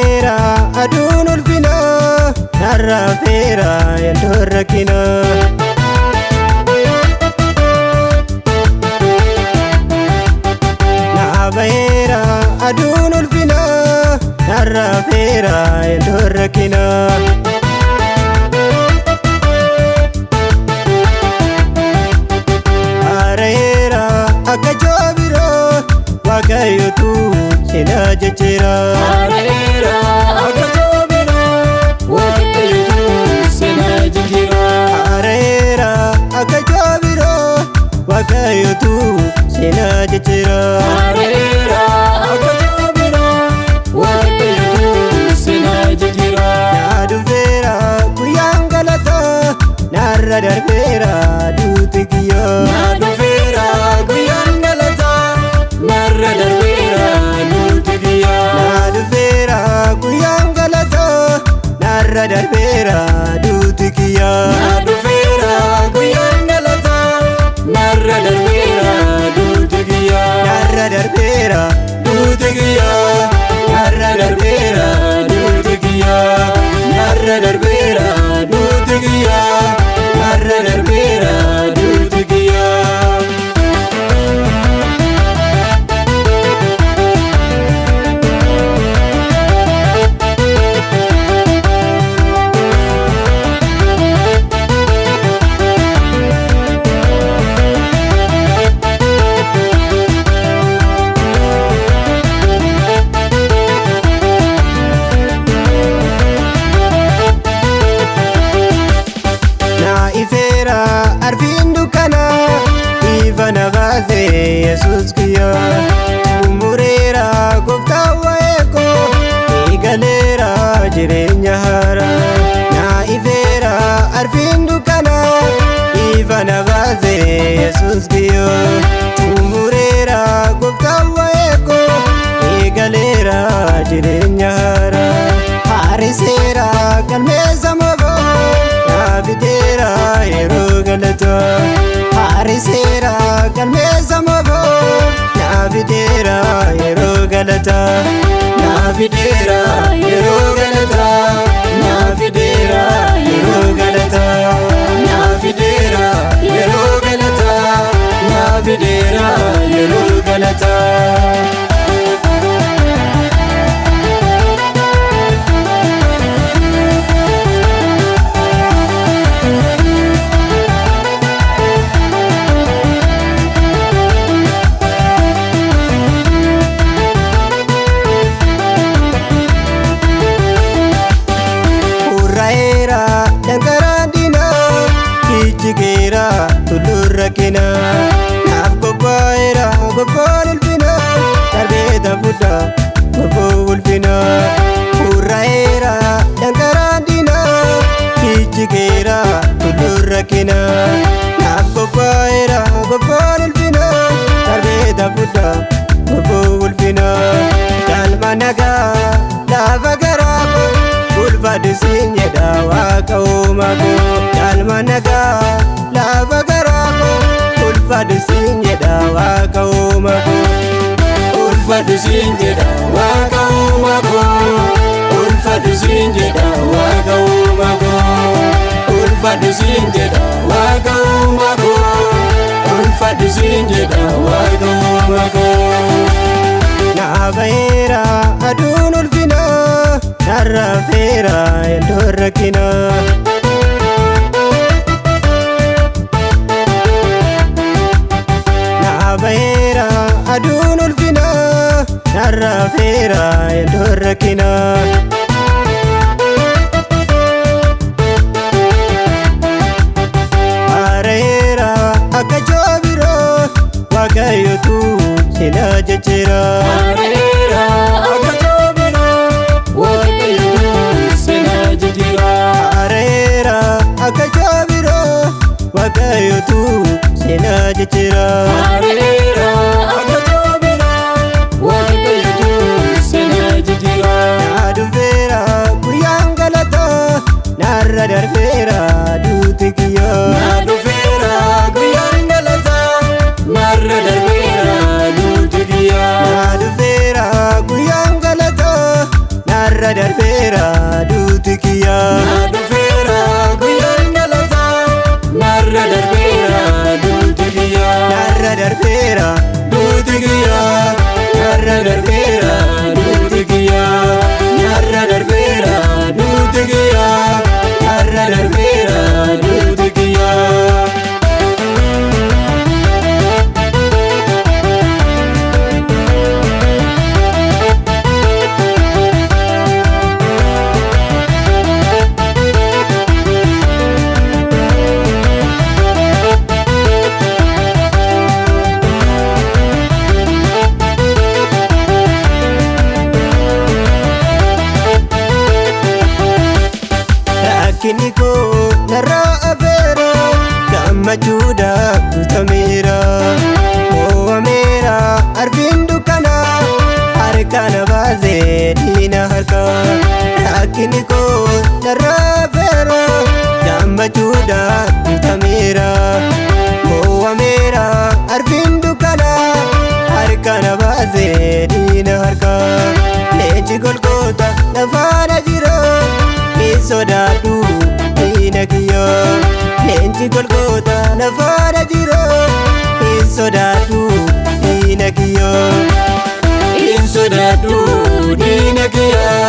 baheera aduun ulfina narra feera yandoo rakkina. Naa baheera aduun ulfina narra feera yandoo rakkina. Hareera akka joobiroo Waaqayyotu seenaa jijjiira. Hareera akka joobiroo Waaqayyotu seenaa jijjiira. Hareera akka joobiroo Waaqayyotu seenaa jijjiira. Hareera akka joobiroo Waaqayyotu seenaa jijjiira. Naa dhufeera guyyaan galataa narra darbeera duuti kiyyoo. Naa dhufeera guyyaan galataa narra darbeera duuti kiyyaa. Naa dhufeera guyyaan galataa narra darbeera duuti kiyyoo. Naa dhufeera guyyaan galataa narra darbeera duuti kiyyaa. Narra darbeera Duuti kiyyaa narra darbeera duuti kiyyaa. Narra darbeera duuti kiyyaa. Narra darbeera duuti kiyyaa. Naa ifeera arfiin dukkana ifa na baase Yesuus kiyyoo. Xumureera gooftaan waa'ee koo eegaleera jireenya haaraa. Naa ifeera arfiin dukkana ifa na baase Yesuus kiyyoo. Xumureera gooftaan waa'ee koo eegaleera jireenya haaraa. Haariseera galmeessa moboo naa fideera yeroo galataa. Haariseera galmeessa moboo naa fideera yeroo galataa. Naa fideera yeroo galataa. Naa fideera yeroo galataa. Naa fideera yeroo galataa. Naa fideera yeroo galataa. Hurraa'eera dankaraan diinaa jijjigeera tulluun rakkina. Naaf qophaa'eera gonfoon ulfina darbee taphudha gonfoo ulfina. Hurraa'eera dankaraan diinaa jijjigeera tulluun rakkina. Naaf qophaa'eera gonfoon ulfina darbee taphudha gonfoo ulfina. Galma nagaa lafa garaa koo ulfaadhu siin jedha waaqa uumaa koo. Galma nagaa lafa garaa koo ulfaadhu siin jedha waaqa uumaa koo. Ulfaadhu siin jedha waaqa uumaa koo. Ulfaadhu siin jedha waaqa uumaa koo. Ulfaadhu siin jedha waaqa uumaa koo. Ulfaadhu siin jedha waaqa uumaa koo. Naa baheera aduun ulfina narra feera yandoo rakkina. Naa baheera aduun ulfina narra feera yandoo rakkina. Hareera akka joobiroo Waaqayyotu seenaa jijjiira. Hareera akka joobiroo Waaqayyotu seenaa jijjiira. Hareera akka joobiroo Waaqayyotu seenaa jijjiira. Hareera akka joobiroo Waaqayyotu seenaa jijjiira. Naa dhufeera guyyaan galataa narra darbeera duuti kiyyoo. Naa dhufeera guyyaan galataa narra darbeera duuti kiyyaa. Naa dhufeera guyyaan galataa narra Narra darbeera duuti kiyyaa. Naa dhufeera guyyaan galataa, narra darbeera duuti kiyyaa. Narra darbeera duuti kiyyaa, narra darbeera duuti kiyyaa, narra darbeera duuti kiyyaa, narra darbeera duuti kiyyaa. Rakkinni koo narraa afeera, gammachuudhaan guutameera. Mo'ameera arfiin dukkana, harka na baasee diina harka. Rakkinni koo narraa afeera, gammachuudhaan guutameera. Mo'ameera arfiin dukkana, harka na baasee diina harka. Leenci golgoota lafaana jira. Hin sodaadhu diina kiyyoo. Leenci golgoota lafaana jira. Hin sodaadhu diina kiyyoo. Hin sodaadhu diina kiyyaa,